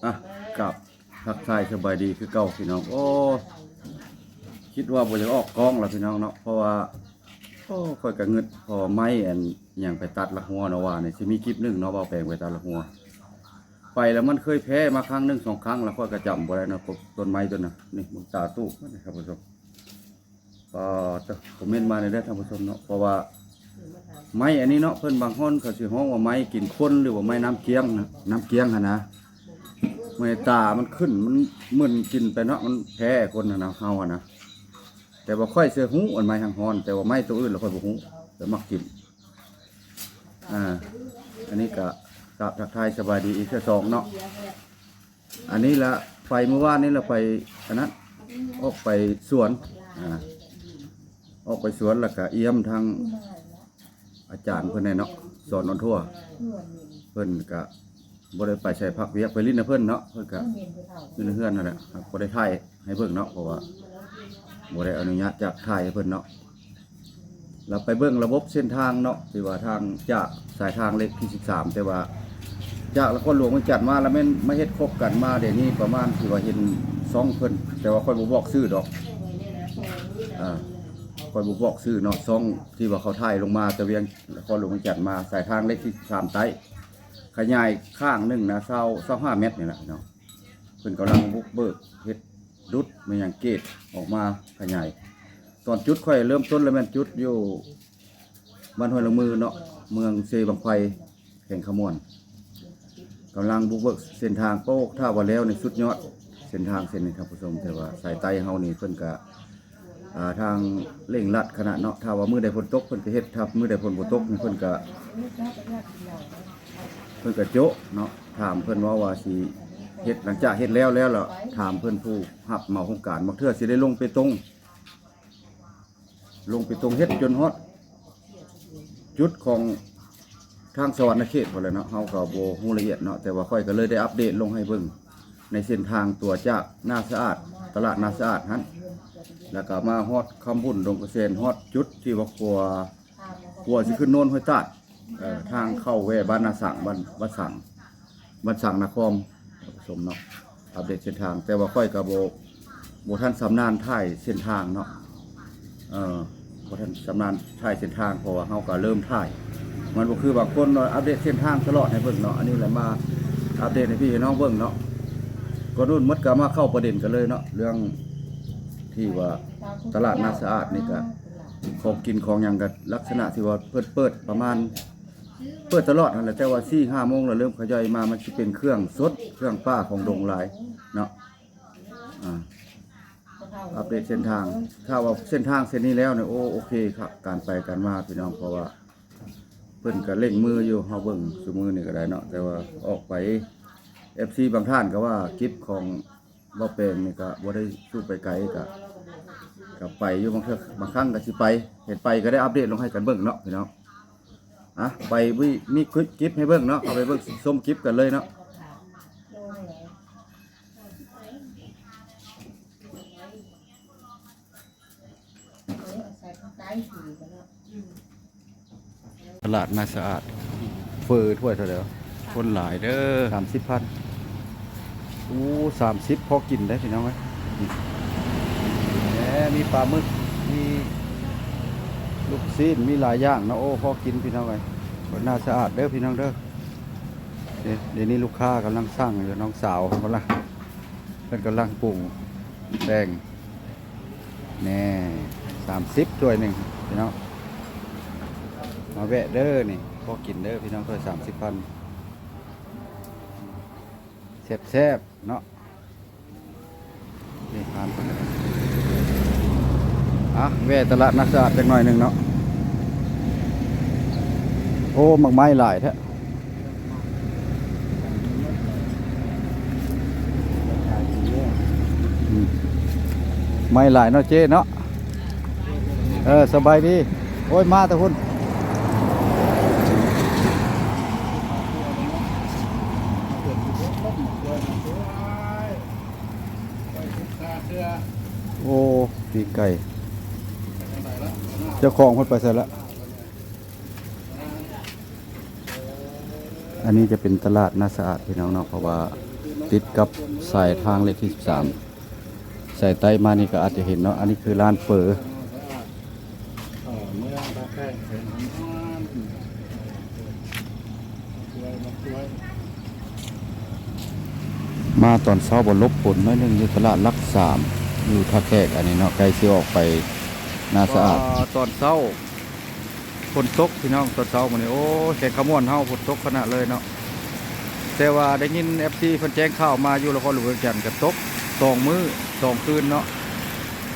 ອ່ະ ກາບທັກທາຍສະບາຍດີຄືເກົ່າພີ່ນ້ອງ. ໂອ້ ຄິດວ່າບໍ່ຢາກອອກກ້ອງລະພີ່ນ້ອງເນາະ ເພາະວ່າ ໂອ້ ຂ້ອຍກະງຶດ ເພາະວ່າໄມ້ອັນຫຍັງໄປຕັດລາກຫົວເນາະ ວ່ານີ້ຊິມີຄລິບໜຶ່ງເນາະ ບ່າວແປງໄປຕັດລາກຫົວ ໄປແລ້ວມັນເຄີຍແພ້ມາຄັ້ງໜຶ່ງສອງຄັ້ງ ແລ້ວຂ້ອຍກະຈຳບໍ່ໄດ້ເນາະ ຕົ້ນໄມ້ຕົ້ນນັ້ນ. ນີ້ເບິ່ງຕາຕູບມັນນີ້ທ່ານຜູ້ຊົມ. ກໍຄອມເມັນມາແດ່ເດີທ່ານຜູ້ຊົມເນາະ ເພາະວ່າໄມ້ອັນນີ້ເນາະ ເພິ່ນບາງຄົນເຂົາຊິຮ້ອງວ່າໄມ້ກິນຄົນ ຫຼືວ່າໄມ້ນ້ຳກຽງນະ ນ້ຳກຽງຫັ້ນນະ. ເມື່ອຍຕາມັນຂຶ້ນ ມັນມຶນກິນໄປເນາະ ມັນແພ້ຄົນຫັ້ນນະ ເຮົາຫັ້ນນະ. ແຕ່ວ່າຂ້ອຍຊິຮູ້ອັນໄມ້ຮັງຮ້ອນ ແຕ່ວ່າໄມ້ໂຕອື່ນລະຂ້ອຍບໍ່ຮູ້ ແຕ່ມັກກິນ. ອ່າ ອັນນີ້ກະກາບທັກທາຍສະບາຍດີອີກເທື່ອສອງເນາະ. ອັນນີ້ລະໄປມື້ວານນີ້ລະໄປອັນນັ້ນ ອອກໄປສວນ ອ່າ ອອກໄປສວນ ແລ້ວກະຢ້ຽມທາງອາຈານເພິ່ນແດ່ເນາະ ສອນອອນທົວ ເພິ່ນກະບໍ່ໄດ້ໄປໃສ ພັກວຽກ ໄປຫຼິ້ນນຳເພິ່ນເນາະ ເພິ່ນກະຢູ່ໃນເຮືອນຫັ້ນແຫຼະ ບໍ່ໄດ້ຖ່າຍໃຫ້ເບິ່ງເນາະ ເພາະວ່າບໍ່ໄດ້ອະນຸຍາດຈາກຖ່າຍໃຫ້ເພິ່ນເນາະ. ລະໄປເບິ່ງລະບົບເສັ້ນທາງເນາະ ທີ່ວ່າທາງຈາກສາຍທາງເລກທີສິບສາມ ແຕ່ວ່າຈາກນະຄອນຫຼວງວຽງຈັນມາລະແມ່ນມາເຮັດຄົບກັນມາ ດຽວນີ້ປະມານທີ່ວ່າເຫັນຊ່ອງເພິ່ນ ແຕ່ວ່າຂ້ອຍບໍ່ບອກຊື່ດອກ ເອີ ຂ້ອຍບໍ່ບອກຊື່ເນາະ ຊ່ອງທີ່ວ່າເຂົາຖ່າຍລົງມາແຕ່ວຽງ ນະຄອນຫຼວງວຽງຈັນມາ ສາຍທາງເລກທີສິບສາມໃຕ້ ຂະຫຍາຍຂ້າງໜຶ່ງນະ ຊາວ ຊາວຫ້າແມັດນີ້ແຫຼະເນາະ. ເພິ່ນກຳລັງບຸກເບີກເຮັດດຸດແມ່ນຫຍັງເກດອອກມາຂະຫຍາຍ. ຕອນຈຸດຂ້ອຍເລີ່ມຕົ້ນລະແມ່ນຈຸດຢູ່ບ້ານຫ້ວຍລະມືເນາະ ເມືອງເຊບັ້ງໄຟ ແຂວງຄຳມ່ວນ ກຳລັງບຸກເບີກເສັ້ນທາງ. ໂອ້ ຖ້າວ່າແລ້ວນີ້ສຸດຍອດເສັ້ນທາງເສັ້ນນີ້ທ່ານຜູ້ຊົມ ແຕ່ວ່າສາຍໃຕ້ເຮົານີ້ເພິ່ນກະ ອ່າ ທາງເລັ່ງລັດຂະໜາດເນາະ ຖ້າວ່າມື້ໃດຝົນຕົກເພິ່ນກະເຮັດ ຖ້າມື້ໃດຝົນບໍ່ຕົກນີ້ເພິ່ນກະ ເພິ່ນກະໂຈະເນາະ. ຖາມເພິ່ນເວົ້າວ່າຊິເຮັດ ຫຼັງຈາກເຮັດແລ້ວແລ້ວລະ ຖາມເພິ່ນຜູ້ຮັບເໝົາໂຄງການ ບາງເທື່ອຊິໄດ້ລົງເປຕົງ ລົງເປຕົງເຮັດຈົນຮອດຈຸດຂອງທາງສະຫວັນນະເຂດພຸ້ນແຫຼະເນາະ ເຮົາກະບໍ່ຮູ້ລະອຽດເນາະ ແຕ່ວ່າຂ້ອຍກະເລີຍໄດ້ອັບເດດລົງໃຫ້ເບິ່ງ ໃນເສັ້ນທາງຕົວຈາກນາສະອາດ ຕະຫຼາດນາສະອາດຫັ້ນ ແລ້ວກະມາຮອດຄຳບຸນ ດົງກະເຊນ ຮອດຈຸດທີ່ວ່າຂົວ ຂົວຊິຂຶ້ນໂນນຫ້ວຍຕາດ ເອີ ທາງເຂົ້າແວ່ບ້ານນາສັງ ບ້ານ ບ້ານສັງ ບ້ານສັງນາຄອມ ທ່ານຜູ້ຊົມເນາະ. ອັບເດດເສັ້ນທາງ ແຕ່ວ່າຂ້ອຍກະບໍ່ ບໍ່ທັນຊຳນານຖ່າຍເສັ້ນທາງເນາະ ເອີ ບໍ່ທັນຊຳນານຖ່າຍເສັ້ນທາງ ເພາະວ່າເຮົາກະເລີ່ມຖ່າຍ ມັນບໍ່ຄືບາງຄົນວ່າອັບເດດເສັ້ນທາງຕະຫຼອດໃຫ້ເບິ່ງເນາະ ອັນນີ້ລະມາອັບເດດໃຫ້ພີ່ໃຫ້ນ້ອງເບິ່ງເນາະ. ກ່ອນອື່ນໝົດກະມາເຂົ້າປະເດັນກັນເລີຍເນາະ ເລື່ອງທີ່ວ່າຕະຫຼາດນາສະອາດນີ້ກະ ຂອງກິນຂອງຫຍັງກະລັກສະນະທີ່ວ່າເພິ່ນເປີດປະມານ ເປີດຕະຫຼອດຫັ້ນແຫຼະ ແຕ່ວ່າສີ່ຫ້າໂມງລະເລີ່ມຂະຫຍາຍມາ ມັນຊິເປັນເຄື່ອງສົດ ເຄື່ອງປ່າຂອງດົງຫຼາຍເນາະ. ອ່າ ອັບເດດເສັ້ນທາງ ຖ້າວ່າເສັ້ນທາງເສັ້ນນີ້ແລ້ວນີ້ ໂອ້ ໂອເຄຄັກ ການໄປການມາພີ່ນ້ອງ ເພາະວ່າເພິ່ນກະເລັ່ງມືຢູ່ ເຮົາເບິ່ງຊຸມື້ນີ້ກະໄດ້ເນາະ ແຕ່ວ່າອອກໄປ ເອັຟຊີບາງທ່ານກະວ່າຄລິບຂອງ ບໍ່ແປງນີ້ກະບໍ່ໄດ້ສູ້ໄປໄກ ກະ ກະໄປຢູ່ ບາງເທື່ອ ບາງຄັ້ງກະຊິໄປ ເຫັນໄປກະໄດ້ອັບເດດລົງໃຫ້ກັນເບິ່ງເນາະພີ່ນ້ອງ. ອ່ະ ໄປມີຄລິບໃຫ້ເບິ່ງເນາະ ເຂົ້າໄປເບິ່ງຊົມຄລິບກັນເລີຍເນາະ. ຕະຫຼາດນາສະອາດ ເຝີຖ້ວຍເທົ່າໃດວະ? ຄົນຫຼາຍເດີ ສາມສິບພັນ. ໂອ້ ສາມສິບພໍກິນໄດ້ພີ່ນ້ອງເອີຍ. ແໝ ມີປາໝຶກ ມີລູກຊີ້ນ ມີຫຼາຍຢ່າງເນາະ. ໂອ້ ພໍກິນພີ່ນ້ອງເອີຍ. ນາສະອາດເດີພີ່ນ້ອງເດີ. ດຽວນີ້ລູກຄ້າກຳລັງສັ່ງຢູ່ ນ້ອງສາວເພິ່ນກຳລັງ ເພິ່ນກຳລັງປຸງແຕ່ງ. ແນ່ ສາມສິບຖ້ວຍໜຶ່ງພີ່ນ້ອງ ມາແວະເດີນີ້ ພໍກິນເດີພີ່ນ້ອງ. ຖ້ວຍສາມສິບພັນ ແຊບໆເນາະ. ນີ້ຜ່ານໄປ ອ່ະ ແວະຕະຫຼາດນາສະອາດຈັກໜ້ອຍໜຶ່ງເນາະ. ໂອ້ ໝາກໄມ້ຫຼາຍແທ້. ອືມ ໄມ້ຫຼາຍເນາະເຈ້ເນາະ. ເອີ ສະບາຍດີ. ໂອ້ຍ ມາແຕ່ພຸ້ນ. ໂອ້ ປີກໄກ່ ເຈົ້າຂອງເພິ່ນໄປໃສລະ? ອັນນີ້ຈະເປັນຕະຫຼາດນາສະອາດພີ່ນ້ອງເນາະ ເພາະວ່າ ຕິດກັບສາຍທາງເລກທີສິບສາມ ສາຍໃຕ້ມານີ້ກໍອາດຈະເຫັນເນາະ. ອັນນີ້ຄືຮ້ານເຝີ ມາຕອນເຊົ້າບໍ່ຫຼົບຝົນໜ້ອຍໜຶ່ງ ຢູ່ຕະຫຼາດຫຼັກສາມ ຢູ່ທ່າແຂກ ອັນນີ້ເນາະ ໃກ້ຊິອອກໄປນາສະອາດ. ຕອນເຊົ້າຝົນຕົກພີ່ນ້ອງ ຕອນເຊົ້າມື້ນີ້ ໂອ້ ແຂວງຄຳມ່ວນເຮົາຝົນຕົກຂະໜາດເລີຍເນາະ. ແຕ່ວ່າໄດ້ຍິນເອັຟຊີເພິ່ນແຈ້ງຂ່າວມາ ຢູ່ນະຄອນຫຼວງວຽງຈັນກໍຕົກສອງມື້ສອງຄືນເນາະ.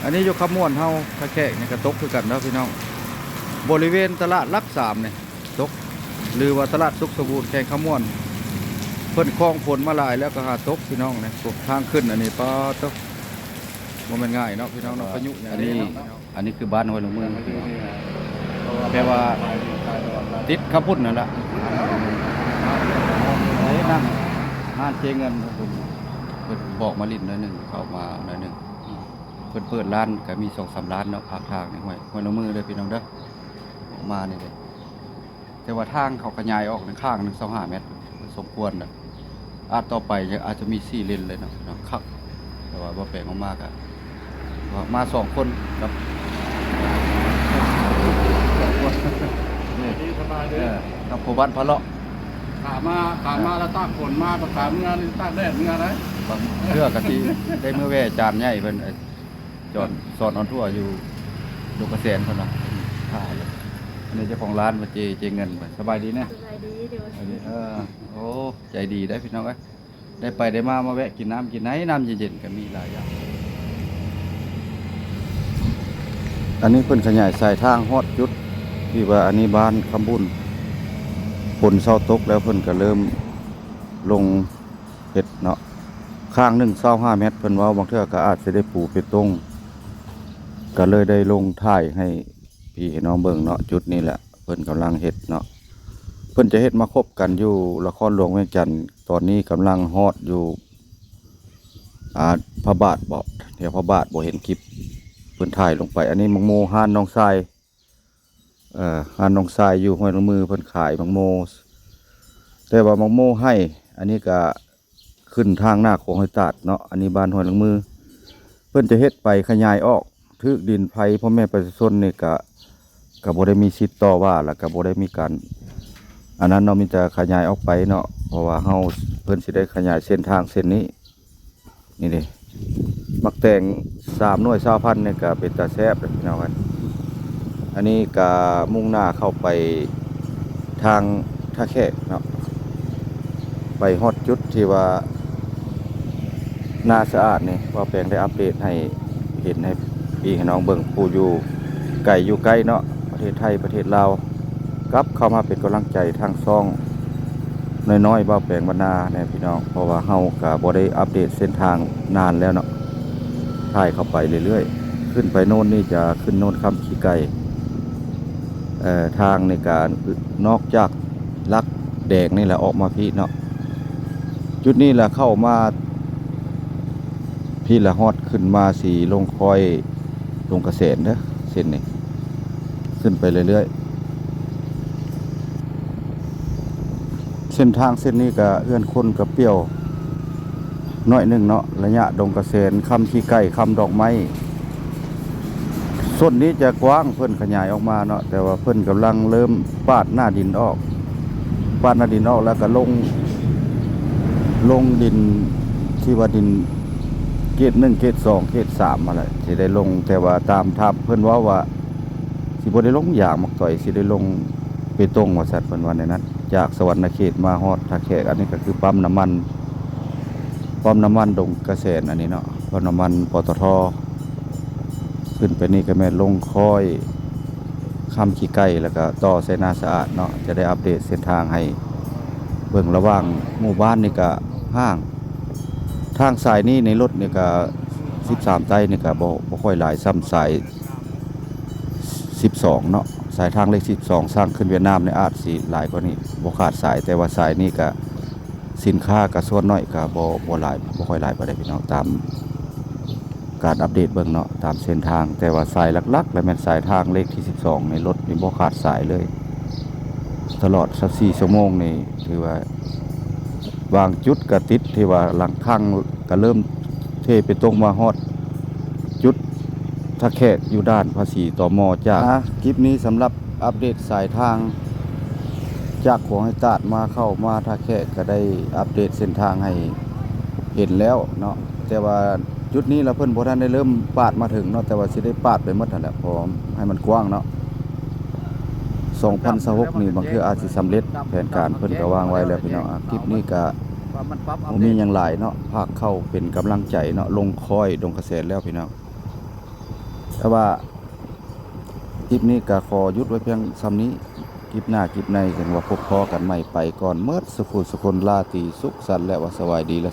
ອັນນີ້ຢູ່ຄຳມ່ວນເຮົາ ທ່າແຂກນີ້ກໍຕົກຄືກັນເນາະພີ່ນ້ອງ ບໍລິເວນຕະຫຼາດຫຼັກສາມນີ້ ຕົກ ຫຼືວ່າຕະຫຼາດສຸກສົມບູນ ແຂວງຄຳມ່ວນ ເພິ່ນຄອງຝົນມາຫຼາຍແລ້ວກໍຫາຕົກພີ່ນ້ອງ. ນີ້ພວກທາງຂຶ້ນອັນນີ້ ປາດໂທ້ ບໍ່ແມ່ນງ່າຍເນາະພີ່ນ້ອງເນາະ ພາຍຸຫຍັງນີ້ເນາະ. ອັນນີ້ຄືບ້ານຫ້ວຍລະເມີພີ່ນ້ອງ ແປວ່າຕິດຄຳພຸ້ນນັ້ນລະ. ເອີ ນັ້ນຮ້ານເຈເງິນ ເພິ່ນ ເພິ່ນບອກມາຫຼິ້ນໜ້ອຍໜຶ່ງ ເຂົ້າມາໜ້ອຍໜຶ່ງ ເພິ່ນເປີດຮ້ານກໍມີສອງສາມຮ້ານເນາະ ພາກທາງໃນຫ້ວຍ ຫ້ວຍລະເມີເດີພີ່ນ້ອງເດີ ອອກມານີ້ເດ້. ແຕ່ວ່າທາງເຂົາຂະຫຍາຍອອກໃນຂ້າງໜຶ່ງ ຊາວຫ້າແມັດ ສົມຄວນນະ. ອາດຕໍ່ໄປອາດຈະມີສີ່ເລນເລີຍເນາະ ເນາະ ຄັກ. ແຕ່ວ່າບໍ່ແປງອອກມາກະ ມາສອງຄົນກັບ ນີ້ ສະບາຍດີ ເອີ ກັບພໍ່ບ້ານພາເລາະ. ຂາມາ ຂາມາແລ້ວຕາກຝົນມາ ຂາເມືອນີ້ຕາກແດດເມືອໄດ໋. ບາງເທື່ອກະຊິໄດ້ເມືອແວ່ຈານໃຫຍ່ເພິ່ນ ຈອນ ສອນອອນທົວຢູ່ດົງກະແສນເພິ່ນວ່າ. ອັນນີ້ເຈົ້າຂອງຮ້ານວ່າເຈ ເຈເງິນ. ສະບາຍດີແນະ? ສະບາຍດີ ໂດຍ. ເອີ ໂອ້ ໃຈດີໄດ໋ພີ່ນ້ອງເອີຍ ໄດ້ໄປໄດ້ມາ ມາແວະກິນນ້ຳກິນໃນ ນ້ຳເຢັນໆ ກໍມີຫຼາຍຢ່າງ. ອັນນີ້ເພິ່ນຂະຫຍາຍສາຍທາງຮອດຈຸດທີ່ວ່າ ອັນນີ້ບ້ານຄຳບຸນ ຝົນເຊົາຕົກແລ້ວ ເພິ່ນກໍເລີ່ມລົງ ເຮັດເນາະ ຂ້າງໜຶ່ງຊາວຫ້າແມັດ ເພິ່ນເວົ້າ ບາງເທື່ອກໍອາດຊິໄດ້ປູເປຕົງ ກໍເລີຍໄດ້ລົງຖ່າຍໃຫ້ພີ່ໃຫ້ນ້ອງເບິ່ງເນາະ. ຈຸດນີ້ແຫຼະເພິ່ນກຳລັງເຮັດເນາະ ເພິ່ນຈະເຮັດມາຄົບກັນຢູ່ນະຄອນຫຼວງວຽງຈັນ. ຕອນນີ້ກຳລັງຮອດຢູ່ ອ່າ ພະບາດບໍ ແຖວພະບາດ ບໍ່ເຫັນຄລິບເພິ່ນຖ່າຍລົງໄປ. ອັນນີ້ໝາກໂມຮ້ານນ້ອງຊາຍ ເອີ ຮ້ານນ້ອງຊາຍຢູ່ຫ້ວຍລະເມີ ເພິ່ນຂາຍໝາກໂມ ແຕ່ວ່າໝາກໂມໄຮ່ ອັນນີ້ກະຂຶ້ນທາງໜ້າຂອງຫ້ວຍຕາດເນາະ. ອັນນີ້ບ້ານຫ້ວຍລະເມີ ເພິ່ນຈະເຮັດໄປຂະຫຍາຍອອກ ຖືກດິນໄພພໍ່ແມ່ປະຊາຊົນນີ້ກະ ກະບໍ່ໄດ້ມີສິດຕໍ່ວ່າ ແລ້ວກະບໍ່ໄດ້ມີການອັນນັ້ນເນາະ ມີແຕ່ຂະຫຍາຍອອກໄປເນາະ ເພາະວ່າເຮົາ ເພິ່ນຊິໄດ້ຂະຫຍາຍເສັ້ນທາງເສັ້ນນີ້. ນີ້ເດ້ ໝາກແຕງສາມໜ່ວຍຊາວພັນນີ້ກະເປັນຕາແຊບເດ້ພີ່ນ້ອງເອີຍ. ອັນນີ້ກະມຸ່ງໜ້າເຂົ້າໄປທາງທ່າແຂກເນາະ ໄປຮອດຈຸດທີ່ວ່ານາສະອາດນີ້ ບ່າວແປງໄດ້ອັບເດດໃຫ້ເຫັນ ໃຫ້ພີ່ໃຫ້ນ້ອງເບິ່ງ ຜູ້ຢູ່ໄກຢູ່ໃກ້ເນາະ ປະເທດໄທ ປະເທດລາວ ກັບເຂົ້າມາເປັນກຳລັງໃຈທາງຊ່ອງນ້ອຍໆ ບ່າວແປງບ້ານນາແດ່ພີ່ນ້ອງ ເພາະວ່າເຮົາກະບໍ່ໄດ້ອັບເດດເສັ້ນທາງນານແລ້ວເນາະ ຖ່າຍເຂົ້າໄປເລື້ອຍໆ. ຂຶ້ນໄປໂນ້ນນີ້ຈະຂຶ້ນໂນ້ນຄຳຂີ້ໄກ່ ເອີ ທາງນີ້ກະນອກຈາກຫຼັກແດງນີ້ແຫຼະ ອອກມາພີ້ເນາະ ຈຸດນີ້ແຫຼະ ເຂົ້າມາ ພີ້ລະຮອດຂຶ້ນມາສີລົງຄອຍ ດົງກະແສນເດີ ເສັ້ນນີ້ ຂຶ້ນໄປເລື້ອຍໆ. ເສັ້ນທາງເສັ້ນນີ້ກະເຮືອນຄົນກະປ່ຽວໜ້ອຍໜຶ່ງເນາະ ໄລຍະດົງກະແສນ ຄຳຂີ້ໄກ່ ຄຳດອກໄມ້ ສົ້ນນີ້ຈະກວ້າງ ເພິ່ນຂະຫຍາຍອອກມາເນາະ ແຕ່ວ່າເພິ່ນກຳລັງເລີ່ມປາດໜ້າດິນອອກ ປາດໜ້າດິນອອກແລ້ວກໍລົງ ລົງດິນທີ່ວ່າດິນເກຣດໜຶ່ງ ເກຣດສອງ ເກຣດສາມຫັ້ນແຫຼະ ຊິໄດ້ລົງ ແຕ່ວ່າຕາມທາບເພິ່ນເວົ້າວ່າ ຊິບໍ່ໄດ້ລົງຢາງໝາກຕອຍ ຊິໄດ້ລົງເປຕົງວ່າຊັ້ນ ເພິ່ນວ່າແນວນັ້ນ. ຈາກສະຫວັນນະເຂດມາຮອດທ່າແຂກ ອັນນີ້ກໍຄືປ້ຳນ້ຳມັນ ປ້ຳນ້ຳມັນດົງກະແສນ ອັນນີ້ເນາະ ປ້ຳນ້ຳມັນ ປຕທ. ຂຶ້ນໄປນີ້ກໍແມ່ນລົງຄອຍຄຳຂີ້ໄກ່ ແລ້ວກໍຕໍ່ໃສ່ນາສະອາດເນາະ ຈະໄດ້ອັບເດດເສັ້ນທາງໃຫ້ເບິ່ງ. ລະຫວ່າງໝູ່ບ້ານນີ້ກໍຫ່າງ ທາງສາຍນີ້ໃນລົດນີ້ກໍສິບສາມໃຕ້ນີ້ກໍບໍ່ ບໍ່ຄ່ອຍຫຼາຍສ່ຳສາຍສິບສອງເນາະ ສາຍທາງເລກສິບສອງ ສ້າງຂຶ້ນຫວຽດນາມນີ້ອາດຊິຫຼາຍກວ່ານີ້ ບໍ່ຂາດສາຍ ແຕ່ວ່າສາຍນີ້ກໍ ສິນຄ້າກະສ່ວນໜ້ອຍ ກະບໍ່ ບໍ່ຫຼາຍ ບໍ່ຄ່ອຍຫຼາຍປານໃດພີ່ນ້ອງ ຕາມການອັບເດດເບິ່ງເນາະ ຕາມເສັ້ນທາງ. ແຕ່ວ່າສາຍຫຼັກໆ ລະແມ່ນສາຍທາງເລກທີສິບສອງນີ້ ລົດນີ້ບໍ່ຂາດສາຍເລີຍ ຕະຫຼອດຊາວສີ່ຊົ່ວໂມງນີ້ ຖືວ່າ ບາງຈຸດກະຕິດທີ່ວ່າຫຼັງຄັງ ກະເລີ່ມເທເປຕົງມາຮອດຈຸດທ່າແຂກຢູ່ດ່ານພາສີ ຕມ ຈາກ ອ່າ ຄລິບນີ້ສຳລັບອັບເດດສາຍທາງ ຈາກຂົວຫ້ວຍຕາດມາ ເຂົ້າມາທ່າແຂກ ກະໄດ້ອັບເດດເສັ້ນທາງໃຫ້ເຫັນແລ້ວເນາະ. ແຕ່ວ່າຈຸດນີ້ລະເພິ່ນບໍ່ທັນໄດ້ເລີ່ມປາດມາເຖິງເນາະ ແຕ່ວ່າຊິໄດ້ປາດໄປໝົດຫັ້ນແຫຼະ ເພາະໃຫ້ມັນກວ້າງເນາະ. ສອງພັນຊາວຫົກນີ້ບາງເທື່ອອາດຊິສຳເລັດ ແຜນການເພິ່ນກະວາງໄວ້ແລ້ວພີ່ນ້ອງ. ອ່າ ຄລິບນີ້ກະບໍ່ມີຫຍັງຫຼາຍເນາະ ພາກເຂົ້າເປັນກຳລັງໃຈເນາະ ລົງຄ້ອຍດົງຂະແສນແລ້ວພີ່ນ້ອງ. ແຕ່ວ່າຄລິບນີ້ກະຂໍຢຸດໄວ້ພຽງສ່ຳນີ້ ຄລິບໜ້າຄລິບໃນ ຈັ່ງວ່າພົບພໍ້ກັນໃໝ່. ໄປກ່ອນໝົດສຸຜູ້ສຸຄົນ ລາຕີສຸກສັນ ແລະວ່າສະບາຍດີ ແລະ